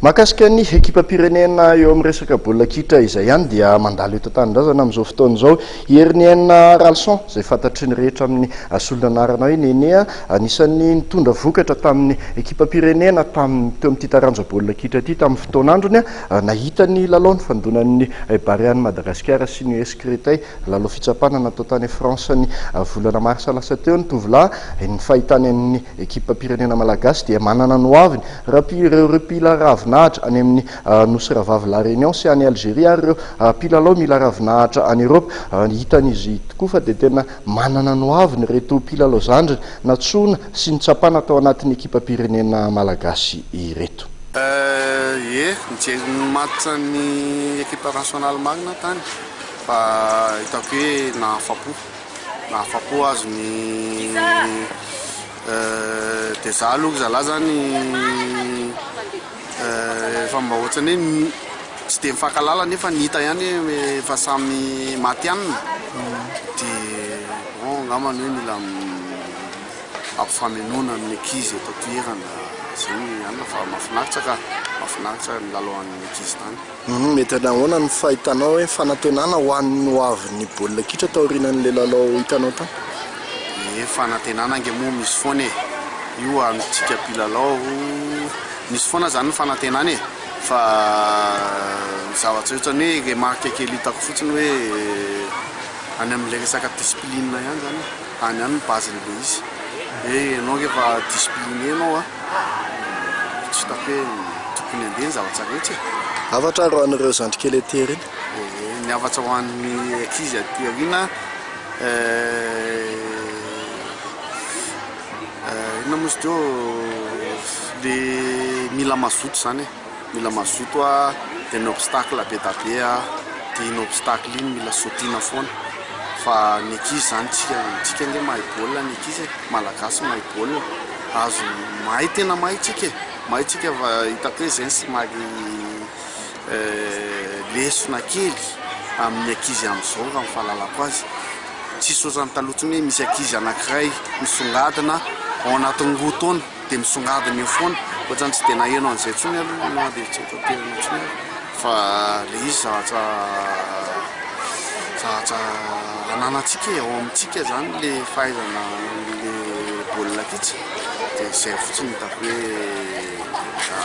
Mahakasika ny ekipam-pirenena eo amin'ny resaka baolina kitra izay ihany dia mandalo eto an-tanindrazana amin'izao fotoana izao i Heriniaina Ralison izay fantatry ny rehetra amin'ny solon'anarana hoe Nene. Anisan'ny nitondra vokatra tamin'ny ekipam-pirenena tamin'ny teo amin'ity taranja baolina kitra ity tamin'ny fotoan'androny. Nahita ny lalao nifandonan'ny Barean'i Madagasikara sy ny US Créteil, lalao fitsapana natao tany France ny volana marsa lasa teo ny tovolahy. Ny fahitany an'ny ekipam-pirenena malagasy dia manana ny hoaviny Raha ireo mpila ravinahitra any amin'ny Nosy Rahavavy La Réunion sy any Algérie ary ireo mpilalao mila ravinahitra any Eoropa, hitan'izy tokoa fa dia tena manana ny hoaviny ireto mpilalao zandriny nantsoina sy nitsapana tao anatin'ny ekipam-pirenena malagasy ireto. Ie, nijery ny match ny ekipa nationale marina tany fa hitako hoe nahafapo, nahafapo azy ny Dia za aloha ry zalahy zany efa mba ohatran'ny hoe tsy dia mifankahalala nefa ny hita ihany hoe efa samy matihanina dia bon angambany hoe mila ampifamenoana amin'ny ankizy eto an-toerana zay ny anona fa mahafinaritra ka, mahafinaritra ny lalao an'ny ankizy tany. Mety nahoana no fahitanao hoe fanantenana ho an'ny ho avin'ny baolina kitra taorianan'ilay lalao hitanao tany? Ie, fanantenana ange moa misy foana e! Io amintsika mpilalao misy foana zany ny fanantenana e! Fa ny zavatra ohatran'ny hoe remarque kely hitako fotsiny hoe any amin'ilay resaka discipline ihany zany e, any ihany ny base-n'ilay izy, hoe ianao rehefa discipliné ianao an! Tsy hitako hoe tokony handeha ny zavatra rehetra e. Hafatra ary ho an'ireo zandry kely aty aoriana? Ee, ny hafatra ho an'ny ankizy aty aoriana, inona moa izy teo, le mila mazoto izany e, mila mazoto a, dia ny obstacle be da be a, dia iny obstacle iny mila sauter-na foana, fa ny ankizy izany tsika, tsika ange mahay baolina ny ankizy e, malagasy mahay baolina. Azo mahay tena mahay tsika e, mahay tsika fa hitako hoe zay no somary lesona kely amin'ny ankizy amin'izao raha ny fahalalako azy, tsisy ohatran'ny taloha intsony hoe misy ankizy anankiray misongadina ao anatin'ny roa taona dia misongadina eo foana, ohatran'ny tsy dia naheno an'izay intsony aloha na dia tsy eto an-toerana intsony ary fa ilay izy zavatra zavatra ananantsika e, ao amintsika izany ilay fahaizana an'ilay baolina kitra dia izay fotsiny no hitako hoe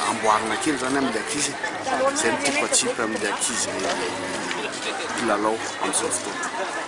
amboarina kely izany amin'ilay ankizy e, izay no tiako hatsipy amin'ilay ankizy mpilalao amin'izao fotoana.